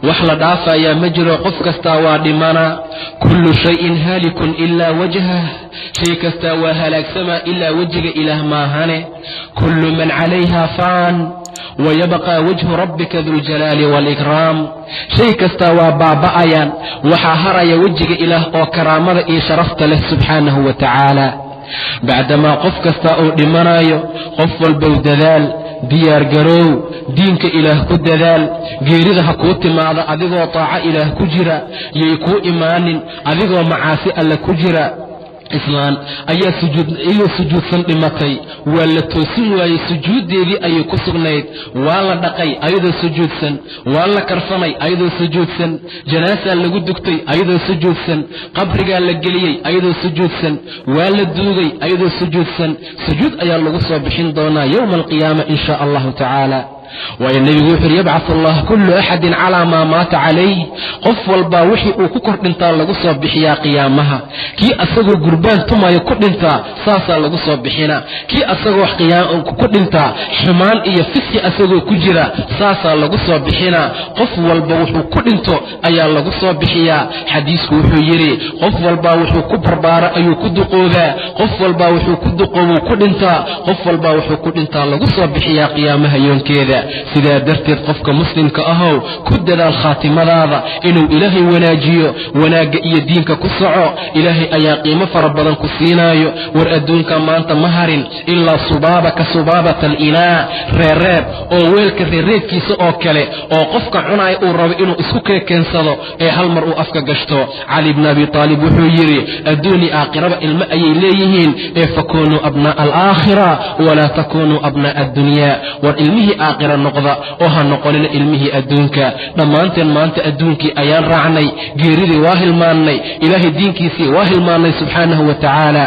Wax la dhaafayaa ma jiro, qof kastaa waa dhimanaa. Kullu shayin haalikun ilaa wajhah, shay kastaa waa halaagsamaa ilaa wejiga Ilaah maahane. Kullu man calayha faan wayabqaa wajhu rabbika duljalaali waalikraam. Shay kastaa waa baaba'ayaan, waxaa haraya wejiga Ilaah oo karaamada iyo sharafta leh subxaanahu wa tacaala. Bacdamaa qof kasta uu dhimanayo, qof walbow dadaal, diyaar garoow, diinka Ilaah ku dadaal. Geerida ha kuu timaada adigoo taaco Ilaah ku jira, yay kuu imaanin adigoo macaasi Alle ku jira. Islaan ayaa iyadoo sujuudsan dhimatay, waa la toosin waayey, sujuuddeedii ayay ku sugnayd. Waa la dhaqay ayadoo sujuudsan, waa la karfanay ayadoo sujuudsan, janaasaa lagu dugtay ayadoo sujuudsan, qabrigaa la geliyey ayadoo sujuudsan, waa la duugay ayadoo sujuudsan. Sujuud ayaa lagu soo bixin doonaa yowma alqiyaama in shaa Allahu tacaala. Waayo Nebigu wuxu yidhi: yabcaثu Allah kullu axadin calaa maa maata calayh. Qof walbaa wixii uu ku kor dhintaa lagu soo bixiyaa qiyaamaha. Kii asagoo gurbaan tumayo ku dhintaa, saasaa lagu soo bixinaa. Kii asagoo ku dhintaa xumaan iyo fiski asagoo ku jira, saasaa lagu soo bixinaa. Qof walba wuxuu ku dhinto ayaa lagu soo bixiyaa. Xadiisku wuxuu yidhi: qof walbaa wuxuu ku barbaara ayuu ku duqoobaa, qof walbaa wuxuu ku duqoobuu ku dhintaa, qof walbaa wuxuu ku dhintaa lagu soo bixiyaa qiyaamaha yoonkeeda. Sidaa darteed, qofka muslimka ahow, ku dadaal khaatimadaada inuu Ilaahay wanaajiyo. Wanaagga iyo diinka ku soco, Ilaahay ayaa qiimo fara badan ku siinaayo. War adduunka maanta ma harin ilaa subaaba ka subaabata alinaa, reereeb oo weelka reereebkiisa oo kale, oo qofka cunaaya uu rabo inuu isku keekeensado ee hal mar uu afka gashto. Cali bn Abi Aalib wuxuu yidhi: adduuni aakhiraba ilmo ayay leeyihiin, ee fakunuu abnaa'a alaakhira walaa takunuu abnaa'a addunya. War ilmihii aakhira noqda oo ha noqonina ilmihii adduunka. Dhammaanteen maanta adduunkii ayaan raacnay, geeridii waa hilmaannay, Ilaahay diinkiisii waa hilmaannay subxaanahu wa tacaala.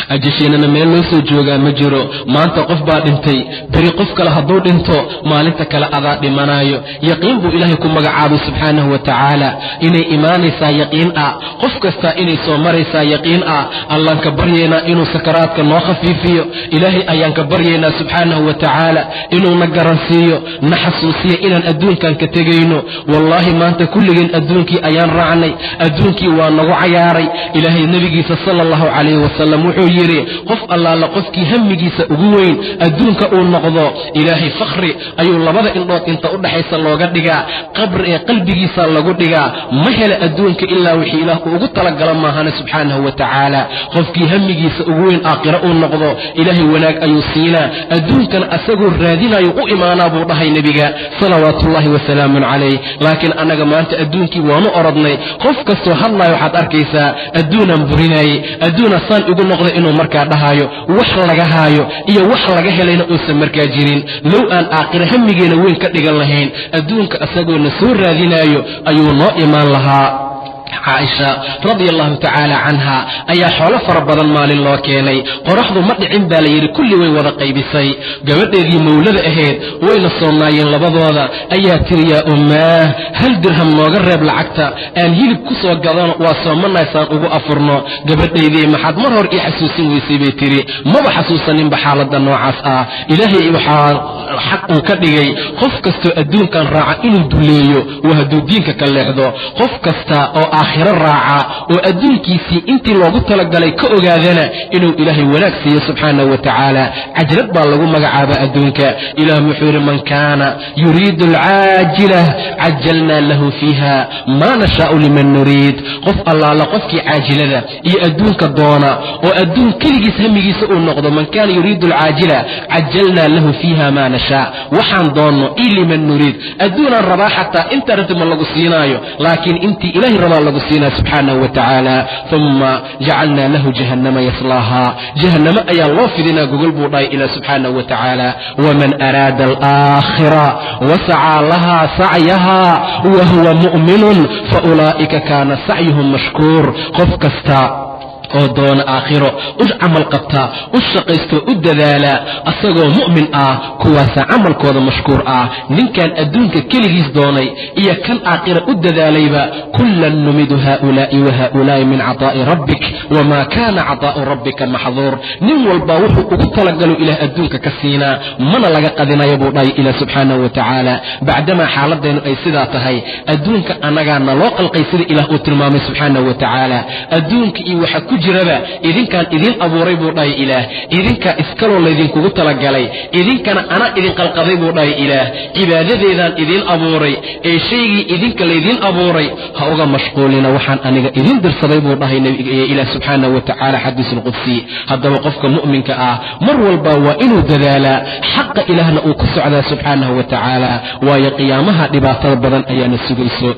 Ajasheennana meel loo soo joogaa ma jiro. Maanta qof baa dhintay, beri qof kale hadduu dhinto, maalinta kale adaa dhimanaayo. Yaqiin buu Ilaahay ku magacaabay subxaanahu wa tacaala. Inay imaanaysaa yaqiin ah, qof kastaa inay soo maraysaa yaqiin ah. Allaan ka baryaynaa inuu sakaraadka noo khafiifiyo. Ilaahay ayaan ka baryaynaa subxaanahu wa tacaala inuuna garansiiyo, na xasuusiyo inaan adduunkan ka tegayno. Wallaahi, maanta kulligeen adduunkii ayaan raacnay, adduunkii waa nagu cayaaray. Ilaahay nebigiisa sala Allahu calayhi wasalam wuxuu yidhi: qof allaala qofkii hamigiisa ugu weyn adduunka uu noqdo, Ilaahay fakhri ayuu labada indhood inta u dhaxaysa looga dhigaa, qabri ee qalbigiisa lagu dhigaa. Ma hela adduunka ilaa wixii Ilaah uu ugu talagalo maahane subxaanahu wa tacaala. Qofkii hamigiisa ugu weyn aakhiro uu noqdo, Ilaahay wanaag ayuu siinaa, adduunkana asagoo raadinayo u imaanaa, buu dhahay nebiga salawaatuullahi wasalaamun calayh. Laakiin annaga maanta adduunkii waanu orodnay. Qof kastoo hadlayo waxaad arkaysaa adduunaan burinayey, adduuna saan igu noqday inuu markaa dhahayo, wax laga haayo iyo wax laga helayna uusan markaa jirin. Low aan aakhiro hamigeena weyn ka dhigan lahayn, adduunka asagoona soo raadinayo ayuu noo imaan lahaa. Caaisha radia Allahu tacaala canha ayaa xoolo fara badan maalin loo keenay. Qoraxdu ma dhicin baa la yidhi, kulli way wada qaybisay. Gabadheedii mawlada ahayd, wayna soonaayeen labadooda, ayaa tiri: yaa ummaah, hal dirham nooga reeb lacagta aan hilib ku soo gadano, waa soomanaysaan ugu afurno. Gabadhaydii, maxaad mar hor ii xasuusin weysay, bay tiri. Maba xasuusaninba xaaladda noocaas ah. Ilaahay waxaa xaq uu ka dhigay qof kastoo adduunkan raaca inuu duleeyo, waa hadduu diinka ka leexdo. Qof kasta oo aakhiro raaca oo adduunkiisii intii loogu talagalay ka ogaadana, inuu Ilaahay wanaag siiyo subxaanahu wa tacaala. Cajrad baa lagu magacaaba adduunka. Ilaah muxuu yidhi: man kaana yuriidu alcaajila cajalnaa lahu fiiha maa nashaau liman nuriid. Qof allaala qofkii caajilada iyo adduunka doona oo adduun keligiis hamigiisa uu noqdo, man kaana yuriidu alcaajila cajalnaa lahu fiiha maa nashaa, waxaan doonno i liman nuriid. Adduunaan rabaa, xataa inta rabti ma lagu siinaayo, laakiin intii Ilaahay rabaa lagu siinaya subxaanahu wa tacaala. Uma jacalnaa lahu jahannama yaslaaha, jahannamo ayaa loo fidinaa gogol, buu dhahay Ilah subxaanahu wa tacaala. Waman araada alaakhira wasacaa lahaa sacyaha wa huwa mu'minun faulaa'ika kaana sacyuhum mashkuur. Qof kasta Oo doona aakhiro, u camal qabta, u shaqaysto, u dadaala asagoo mu'min ah, kuwaasaa camalkooda mashkuur ah. Ninkan adduunka keligiis doonay iyo kan aakhira u dadaalayba, kullan numidu haa'ulaa'i wa haa'ulaa'i min cataa'i rabbik, wamaa kaana cataa'u rabbika maxduur. Nin walba wuxuu ugu talagalo Ilaah adduunka ka siinaa, mana laga qadinayo, buu dhahay Ilaah subxaanahu wa tacaala. Bacdamaa xaaladeennu ay sidaa tahay, adduunka annagaa naloo qalqay, sida Ilaah uu tilmaamay subxaanahu wa tacaala. Adduunka iyo waxa ku jiraba idinkaan idiin abuuray, buu dhahay Ilaah. Idinkaa iskaloo laydinkugu talagalay, idinkana anaa idin qalqaday, buu dhahay Ilaah. Cibaadadeedaan idiin abuuray, ee shaygii idinka laydiin abuuray ha uga mashquulina waxaan aniga idiin dirsaday, buu dhahay Ilaah subxaanahu wa tacaala, xadiisulqudsi. Haddaba qofka mu'minka ah mar walba waa inuu dadaalaa, xaqa Ilaahna uu ku socdaa subxaanahu wa tacaala, waayo qiyaamaha dhibaatada badan ayaana sugayso.